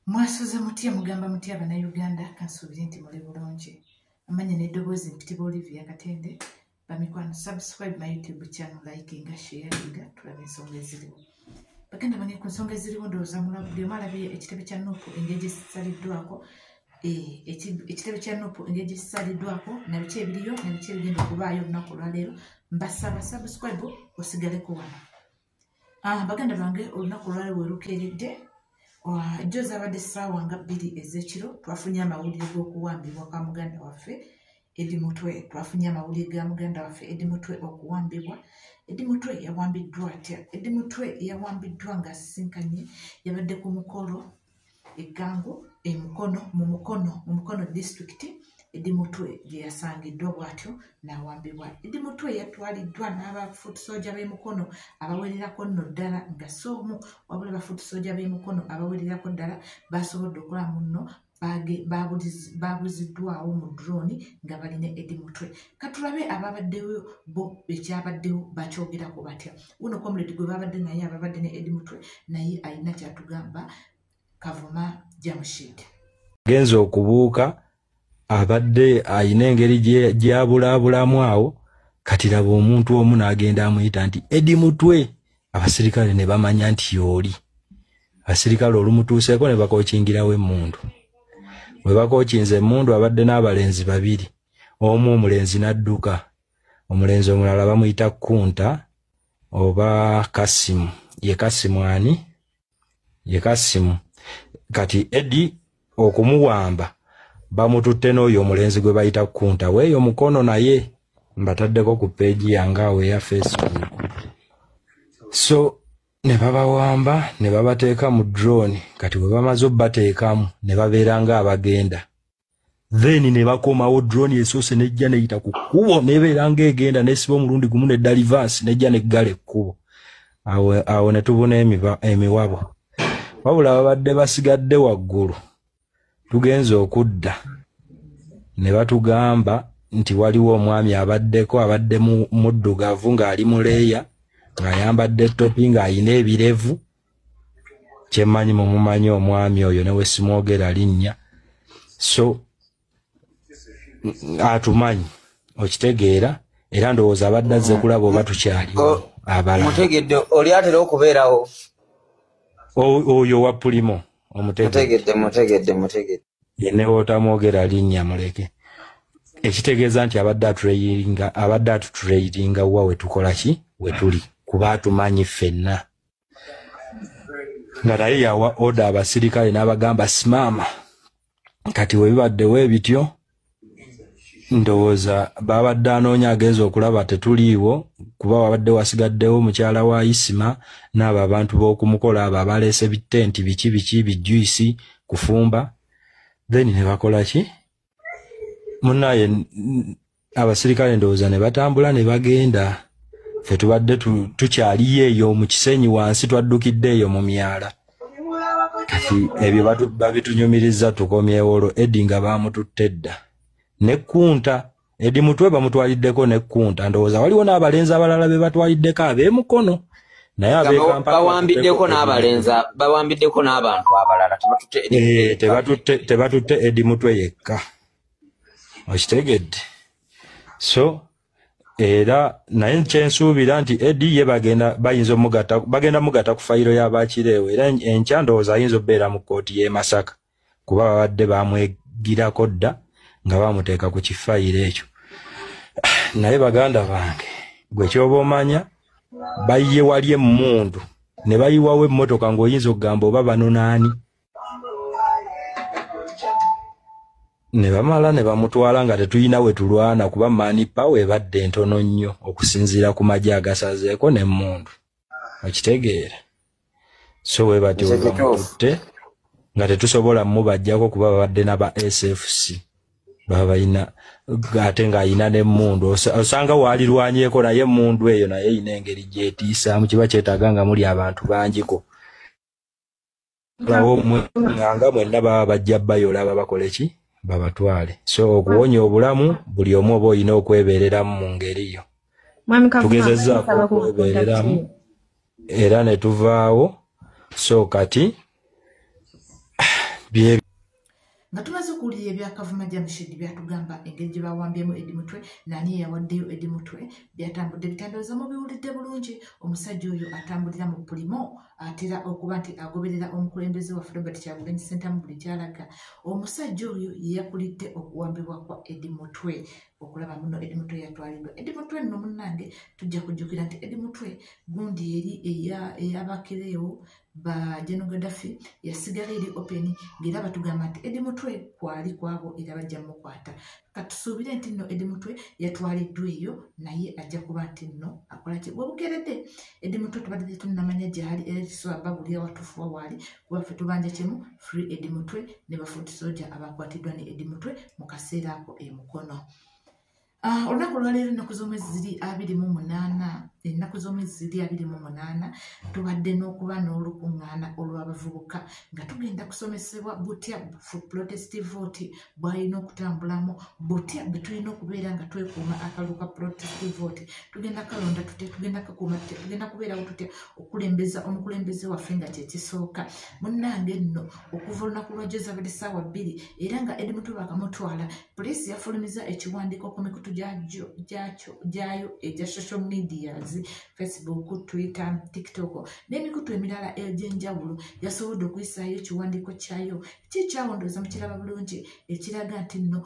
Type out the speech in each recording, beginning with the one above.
Mwasuze mutya, mugamba mutya Bannayuganda, kansuubire nti muli bulungi. Amanya n'eddoboozi mpitibwa Olivia Katende. Bamikwano, subscribe my YouTube channel, likinga, sharinga, tulaba ensonga eziriwo. Baganda bange, ku nsonga eziriwo ndowooza buli omu alabye ekitebe kya NUP engeri gye kisaliddwako, ekitebe kya NUP engeri gye kisaliddwako, na biki ebiriyo na biki ebigenda okubaayo olunaku olwaleero. Mbasaba subscribe osigaleko wano. Baganda bange, olunaku olwaleero we lukeeredde, jjo zaabadde ssaawa nga 2 ez'ekiro, twafunye amawulire g'okuwambibwa kwa muganda waffe Eddie Mutwe. Twafunye amawulire ga muganda waffe Eddie Mutwe okuwambibwa. Eddie Mutwe yawambiddwa atya? Eddie Mutwe yawambiddwa ng'asisinkanye, yabadde ku mukolo eggangu emukono mu Mukono disitulikiti. Eddie Mutwe gye yasangiddwa bw'atyo n'awambibwa. Eddie Mutwe yatwaliddwa n'abafuutusooja b'e Mukono abawererako nno ddala, nga si omu wabula bafuutusooja b'e Mukono abawererako ddala basobodde okukola munno babuziddwawo mu drone nga balina Eddie Mutwe. Katulabe ababaddewo bo ekyabaddewo bakyogerako batya. Wuno comrade gwe babadde naye, ababadde ne Eddie Mutwe, naye alina kyatugamba. Kavuma Jamushid. Genza okubuuka abadde ayina engeri gyabulaabulamu awo. Kati laba omuntu omu n'agenda amuyita nti Eddie Mutwe, abasirikale ne bamanya nti yooli. Abasirikale olumutuuseeko ne bakookingirawo emmundu. Bwe bakookinze emmundu, abadde n'abalenzi babiri, omu omulenzi n'adduka, omulenzi omulala bamuyita Kunta oba Kasimu. Ye Kasimu ani? Ye Kasimu. Kati Eddie okumuwamba bamututte n'oyo omulenzi gwe bayita Kunta weeyo Mukono, naye mbataddeko ku page yange awo eya Facebook. So ne babawamba ne babateeka mu drone. Kati bwe bamaze obbateekamu ne babeera nga abagenda, then ne bakomawo. Drone esoose nejja neyita ku kkubo, nebeera ng'egenda, nesiba omulundi gumu nedda reverse, nejja neggala ekkubo awo. Awo ne tubuna emiwabo. Wabula babadde basigadde waggulu, tugenze okudda ne batugamba nti waliwo omwami abaddeko, abadde muddugavu, ng'ali muleeya, ng'ayambadde topi, ng'ayina ebirevu. Kyemmanyi mumumanyi omwami oyo, ne we simwogera linnya. So atumanyi, okitegeera? Era ndowooza abadde azze kulaba oba tukyaliwo abalala. Mutegedde, oli atera okubeerawo. Oyo wa Pulimo, omutegedde? Mutegedde, mutegedde, mutegedde. Ye wotamwogera linnya muleke. Ekitegeeza nti abadde atutrailinga, abadde atutrailinga wa we tukola ki, we tuli, kuba atumanyi ffenna. Nga naye yawa order abasirikale n'abagamba simama. Kati we bibaddewo ebityo, ndowooza babadde anoonya, agenza okulaba tetuliiwo, kuba wabadde wasigaddewo mukyala wa Isima n'abo abantu b'okumukola, abo abaleese bitenti, biki biki, bijuisi kufumba. Then ne bakola ki munnaye, abasirikale ndowooza ne batambula ne bagenda. Ffe tubadde tukyaliyo eyo mu Kisenyi wansi, twaddukidde eyo mu myala. Kati ebyo babitunyumiriza tukomyewo olwo Eddie nga bamututte dda nekkunta. Eddie Mutwe bamutwaliddeko nekkunta. Ndowooza waliwo n'abalenzi abalala be batwaliddeko ab'emukono, naye ab'e Kampala Bawambiddeko n'abalenzi, bawambiddeko n'abantu abalala, tebatutte Eddie Mutwe yekka. Tebatutte Eddie Mutwe yekka, okitegedde? So era naye kyensuubira nti Eddie ye bagenda, bayinza omugatta, bagenda mugatta ku fayiro y'abakireewo. Era enkya ndowooza ayinza okubeera mu kkooti y'e Masaka, kuba babadde bamwegirako dda nga bamuteeka ku kifayiro ekyo. Naye baganda bange, gwe kyoba omanya, bayiye wali emmundu ne bayiwawo emmotoka, ng'oyinza okugamba oba bano naani. Ne bamala ne bamutwala nga tetulina we tulwana, kuba manpower ebadde entono nnyo okusinziira ku magye agasazeeko n'emmundu, okitegeera? So we batyo we Ekyo kituufu. bamututte nga tetusobola mubajjako, kuba babadde n'aba SFC baba balina, ate ng'ayina n'emmundu. Osanga waalirwanyeeko naye emmundu eyo naye eyina engeri gyetiisaamu, kiba kyetaaga nga muli abantu bangiko awo nga mwenna baba bajja bayola, babakole ki, babatwale. So okuwonya obulamu, buli omu oba olina okwebeereramu mu ngeri yo. Mwami Kavuma, Tugezezzaako nsaba ku okwebeereramu contact. Era ne tuvaawo. So kati Bye Nga tumaze okuwulira ebyakavuma Jamshid byatugamba engeri gye bawambyemu Eddie Mutwe, nani eyawaddeyo Eddie Mutwe, byatambudde bitandooza mubiwulidde bulungi. Omusajja oyo atambulira mu pulimo atera okuba nti agoberera omukulembeze waffe Robert Kyagulanyi Ssentamu buli gy'alaga. Omusajja oyo ye yakulidde okuwambibwa kwa Eddie Mutwe. Okulaba muno Eddie Mutwe yatwaliddwa. Eddie Mutwe nno munnange tujja kujjukira nti Eddie Mutwe gundi eri ey'abakireewo ba General Gaddafi yasigala eri open, ng'era batugamba nti Eddie Mutwe kwali kwabo era bajja mukwata. Katusuubire nti nno Eddie Mutwe yatwaliddwa eyo, naye ajja kuba nti nno akola ki bwebukeredde. Eddie Mutwe tubadde tetunnamanya gy'ali era tusobola babulira watuufu wa waali, kuba ffe tubanja kimu free Eddie Mutwe ne ba foot soldier abakwatiddwa ne Eddie Mutwe mu kaseera ako e Mukono. Olunaku olwaleero ennaku z'omwezi ziri 28, ennaku z'omwezi ziri 28, tubadde n'okuba n'olukuŋŋaana olw'abavubuka nga tugenda kusomesebwa butya protest vote bw'alina okutambulamu, butya bwe tulina okubeera nga twekuuma akalulu ka protest vote, tugenda kalonda tutya, tugenda kakuuma tutya, tugenda kubeerawo tutya okulembeza omukulembeze waffe nga kye kisooka. Munnange nno okuva olunaku lwa jjo zabadde ssaawa 2 era nga Eddie Mutwe baakamutwala, poliisi yafulumiza ekiwandiiko ku mikutu gyayo egya social medias, Facebook, Twitter, TikTok n'emikutu emirala egy'enjawulo. Yasobodde okuyisaayo ekiwandiiko kyayo kikyawondooza mukiraba bulungi, ekiraga nti nno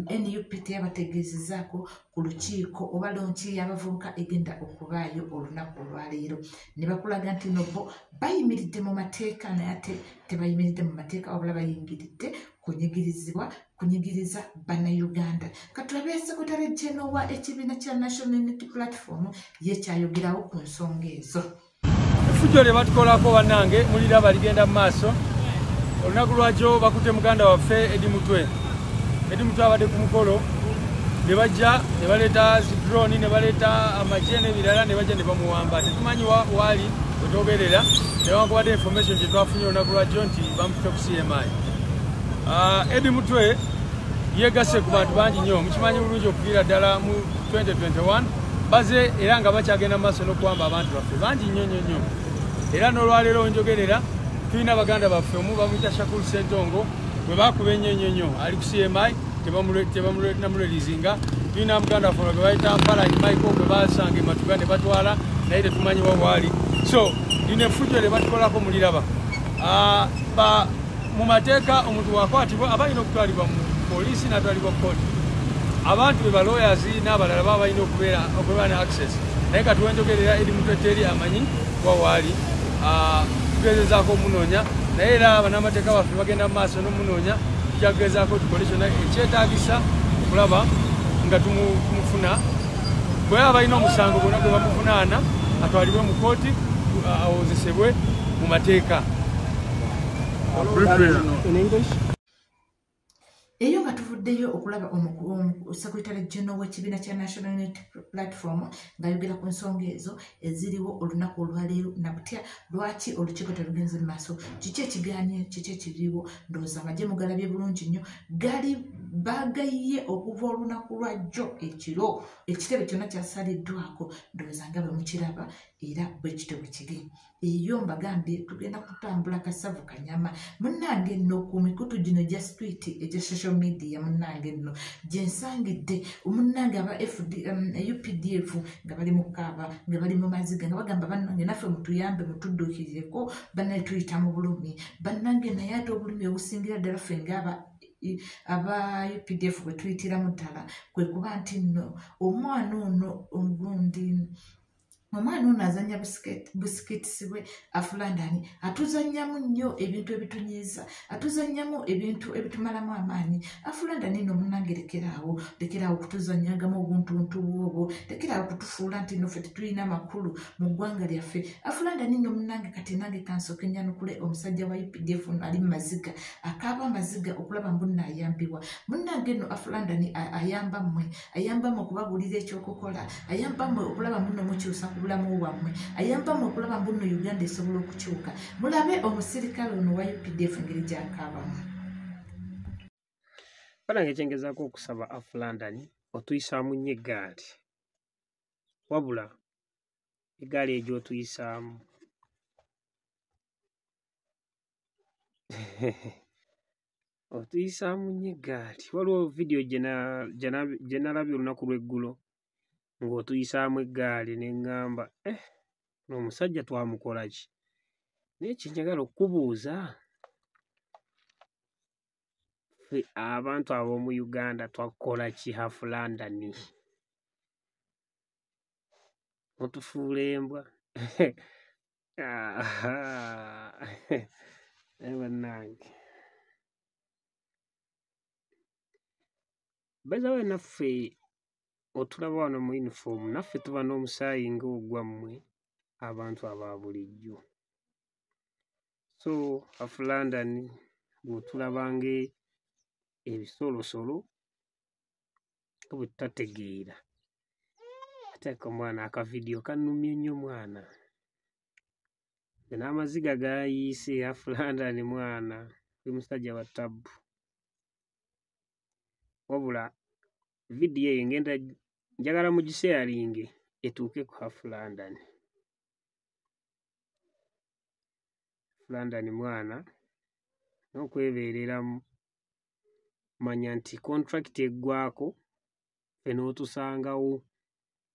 NUP teyabategeezezaako ku lukiiko oba lonki y'abavubuka egenda okubaayo olunaku olwaleero. Ne bakulaga nti nno bo bayimiridde mu mateeka, naye ate tebayimiridde mu mateeka wabula bayingiridde kunyigiriza Bannayuganda. Katulabe Secretary General wa ekibiina kya National Unity Platform ye kyayogerawo ku nsonga ezo. Effujjo lye batukolako bannange muliraba ligenda mu maaso. Olunaku lwajjo bakutte muganda waffe Eddie Mutwe. Eddie Mutwe abadde ku mukolo, ne bajja ne baleeta zi drone, ne baleeta amagye n'ebirala, ne bajja ne bamuwamba. Tetumanyi waali we twogerera, newankubadde information gye twafunye olunaku lwajjo nti bamututte ku CMI. Eddie Mutwe yegasse ku bantu bangi nnyo, mukimanyi bulungi okuviira ddala mu 2021 baze era nga bakyagenda mu maaso n'okuwamba abantu baffe bangi nnyo nnyo nnyo. Era n'olwaleero njogerera tulina baganda baffe, omu bamuyita Shakur Ssentongo bwe bakuba ennyo nnyo nnyo ali ku CMI tebamurelizinga. Tulina muganda waffe gwe bayita Mpalanyi Michael gwe basanga e Matuga ne batwala, naye tetumanyi wa waali. So lino effujjo lye batukolako muliraba. Mu mateeka omuntu wakwatibwa aba alina okutwalibwa mu poliisi n'atwalibwa mu kkooti. Abantu be ba lawyers n'abalala baba balina okubeera ne access, naye kati wenjogerera Eddie Mutwe teri amanyi wa waali. Tugezezaako omunoonya, naye era bannamateeka baffe bagenda mu maaso n'omunoonya. Tujja kugezaako tukole kyonna ekyetaagisa okulaba nga tumufuna. Bwe yaba alina omusango gwonna gwe bamuvunaana atwalibwe mu kkooti awozesebwe mu mateeka. Eyo nga tuvuddeyo okulaba Secretary General w'ekibiina kya National Unity Platform ng'ayogera ku nsonga ezo eziriwo olunaku olwaleero, na butya lwaki olukiiko terugenze mu maaso, kiki ekiganye, kiki ekiriwo. Ndowooza amagye mugalabye bulungi nnyo, gali bagayiye okuva olunaku lwajjo ekiro, ekitebe kyonna kyasaliddwako. Ndowooza nga bwe mukiraba era bwe kityo bwe kiri. Eyo mbagambye tugenda kutambula kasavu kanyama. Munnange nno ku mikutu gino egya street egya social media, munnange nno gye nsangidde munnange aba UPDF nga bali mu kaaba, nga bali mu maziga, nga bagamba bannange naffe mutuyambe, mutudduukirireko, bannange tuyita mu bulumi. Bannange naye ate obulumi obusingira ddala ffe ng'aba aba UPDF bwe tuyitiramu ddala kwe kuba nti nno omwana ono ogundi omwana ono azannya busiketisi bwe Afulandani, atuzannyamu nnyo ebintu ebitunyiiza, atuzannyamu ebintu ebitumalamu amaanyi. Afulandani nno munnange lekeraawo, lekeraawo okutuzannyangamu obuntuntu bwobwo, lekeraawo okutufuula nti nno ffe tetulina makulu mu ggwanga lyaffe. Afulandani nno munnange kati nange kansooke nnyanukule omusajja wa UPDF ono ali mu maziga, akaaba amaziga okulaba mbu nno ayambibwa. Munnange nno Afulandani ayamba mmwe, ayamba mmwe okubabuulira ekyokukola, ayamba mmwe okulaba munno mukyusa ku bulamu bwammwe, ayamba mmwe okulaba mbu nno Uganda esobola okukyuka. Mulabe omusirikale ono wa UPDF engeri gy'akaabamu. Banange kyengezaako okusaba Afulandani otuyisaamu nnyo eggaali, wabula eggaali egyo otuyisaamu Otuyisaamu nnyo eggaali. Waliwo vidiyo gye nalabye olunaku lw'eggulo ng'otuyisaamu eggaali ne ŋŋamba ono omusajja twamukola ki? Naye kye njagala okkubuuza, ffe abantu ab'omu Uganda twakukola ki Half London? Otufuula embwa. Naye bannange. By the way, naffe otulaba wano mu yunifoomu, naffe tuba n'omusaayi ng'ogwammwe abantu aba bulijjo. So Half London bw'otulaba ng'ebisolosolo nga bwe tutategeera. Ate ako mwana akavidiyo kannumye nnyo mwana. Nze n'amaziga gaayiise. Half London mwana, oli musajja wa ttabbu. Wabula vidiyo eyo ngenda njagala mugisheyaringe etuuke ku Half London. Half London mwana n'okwebeereramu, manya nti contract eggwaako ffe n'otusangawo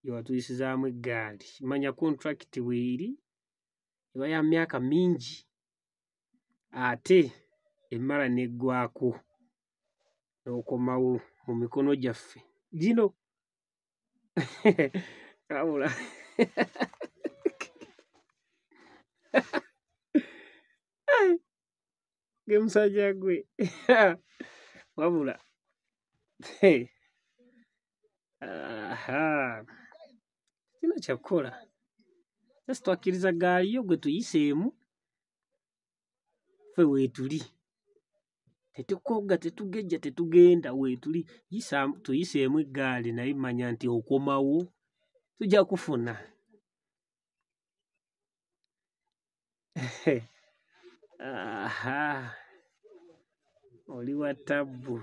gye watuyisizaamu eggaali. Manya contract weeri eba ya myaka mingi ate emala n'eggwaako n'okomawo mu mikono gyaffe gino. Wabula gwe musajja gwe, wabula sirina kyakukola. Just twakkiriza ggaali yo gwe tuyiseemu, ffe weetuli. Tetukogga, tetugejja, tetugenda, weetuli. Tuyiseemu eggaali naye manya nti okomawo tujja kufuna. Oli wa ttabbu.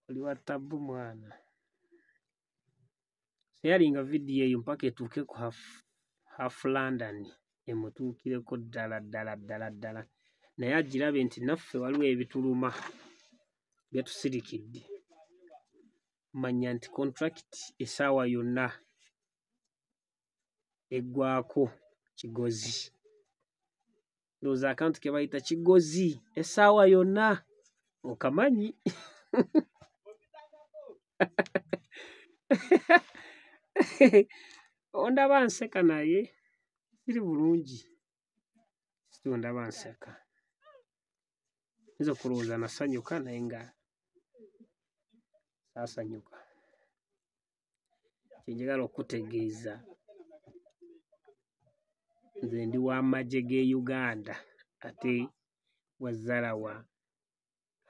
Oli wa ttabbu mwana. Sheyaringa vidiyo eyo mpaka etuuke ku Half London emutuukireko ddala ddala ddala ddala. Naye agirabe nti naffe waliwo ebituluma byetusirikidde. Manya nti contract essaawa yonna eggwaako kigozi. Ndowooza akantu ke bayita kigozi essaawa yonna okamanyi. Ondaba nseka naye siri bulungi. Ondaba nseka. Nnyinza okulowooza nasanyuka naye nga saasanyuka. Kye njagala okutegeeza, nze ndi w'amagye g'e Uganda ate wazzalawa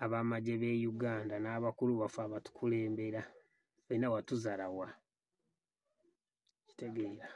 ab'amagye b'e Uganda n'abakulu baffe abatukulembera ffenna watuzalawa. Kitegeera.